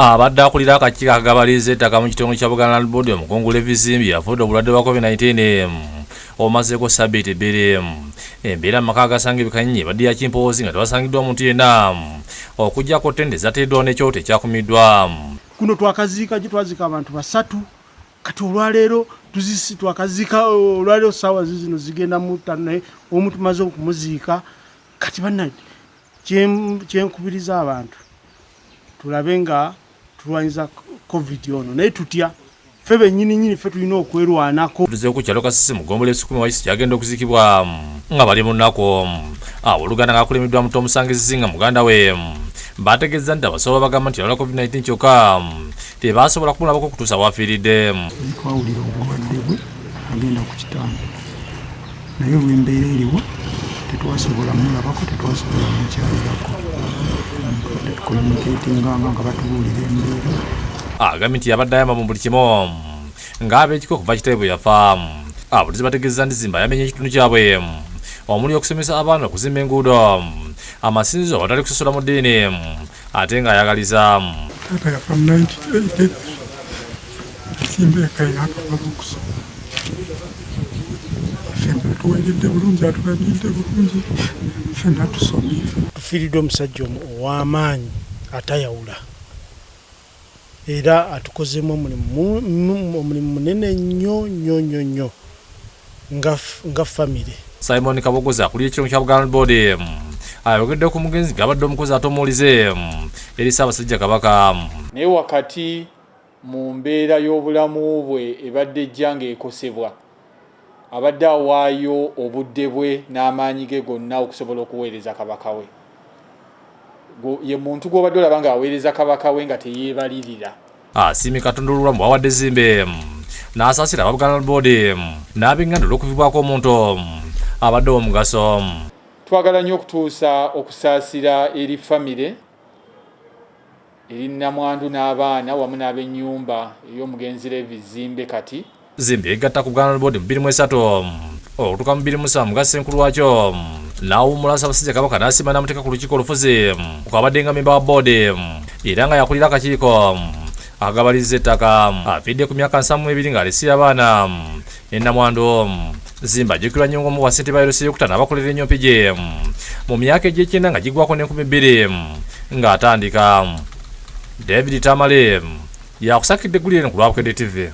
Abadde akulira akakiiko akagabaliza ettaka mu kitongole kya Buganda Land Board, omukungu Levi Zimbi, afudde obulwadde bwa COVID-19 omazeeko sabbiiti 2. Embeera mu maka agasanga ebikanyinyi ebadde ya kimpoozi nga tewasangiddwa muntu yenna okuggyako ttende ezateereddwawo n'ekyoto ekyakumiddwa. Kuno twakaziika gye twaziika abantu basatu. Kati olwaleero tuzisi twakaziika olwaleero ssaawa zizino zigenda mu 5, naye omu tumaze okumuziika. Kati bannange, kyenkubiriza abantu, tulabe nga tulwanyiza COVID ono, naye tutya ffe bennyini nnyini, ffe tulina okwerwanako. Tuzeewo ku kyalo Kasisi mu ggombolola Esukumi Waisi kyagenda okuzikibwa nga bali mu nnaku. Abooluganda nga bakulembeddwa muto Omusangizi nga muganda we bategeeza nti abasawo babagamba nti yalwala COVID-19, kyokka tebasobola kumulabako okutuusa w'afiiridde. Twawulira obulwadde bwe agenda ku kitanda, naye olw'embeera eriwo tetwasobola mulabako, tetwasobola mukyalirako. Tubadde tucommunicatinganga nga batubuulira embeera. Agambye nti yabadde ayamba mu buli kimu ng'ab'ekika okuva kitaawe bwe yafa. Ababulizi bategeeza nti Zimba yamenye ekitundu kyabwe omuli okusomesa abaana, okuzimba enguudo, amasinzizo awatali kusosola mu ddiini, ate ng'ayagaliza. Taata yafa mu 1983. Simba eka yakamala okusoma. Ffenna tuweredde bulungi, atulabiridde bulungi, ffenna tusomye. Tufiiriddwa omusajja ow'amaanyi atayawula, era atukozeemu omulimu munene nnyo nnyo nnyo nnyo nga famire. Simon Kabogoza akulira ekitongole kya Buganda Land Board ayogedde ku mugenzi ng'abadde omukozi ate omuwulize eri Ssaabasajja Kabaka. Naye wakati mu mbeera y'obulamu bwe ebadde ejja ng'ekosebwa, abadde awaayo obudde bwe n'amaanyi ge gonna okusobola okuweereza Kabaka we. Ye muntu gw'obadde olaba ng'aweereza Kabaka we nga teyeebalirira. Asiimye Katonda olw'obulamu bw'awadde Zimbe, n'asaasira aba Buganda Land Board n'ab'enganda olw'okuvibwako omuntu abadde ow'omugaso. Twagala nnyo okutuusa okusaasira eri famire, eri nnamwandu n'abaana wamu n'ab'ennyumba ey'omugenzi Levi Zimbe kati. Zimbe yegatta ku Buganda Land Board mu 2003 okutuuka mu 2007 nga ssenkulu waakyo, n'awummula Ssaabasajja Kabaka n'asiima n'amuteeka ku lukiiko olufuzi kw'abadde nga memba wa boodi era nga yakulira akakiiko akagabaliza ettaka. Afiiridde ku myaka 72 ng'alese abaana ne nnamwandu. Zimba ajjukirwa nnyo ng'omu wa ssentebe ba LC ey'okutaano abakolera ennyo Mpigi mu myaka egy'ekyenda nga giggwako n'enkumibiri ng'atandika. David Tamale yakusakidde eggulire eno ku lwa Bukedde TV.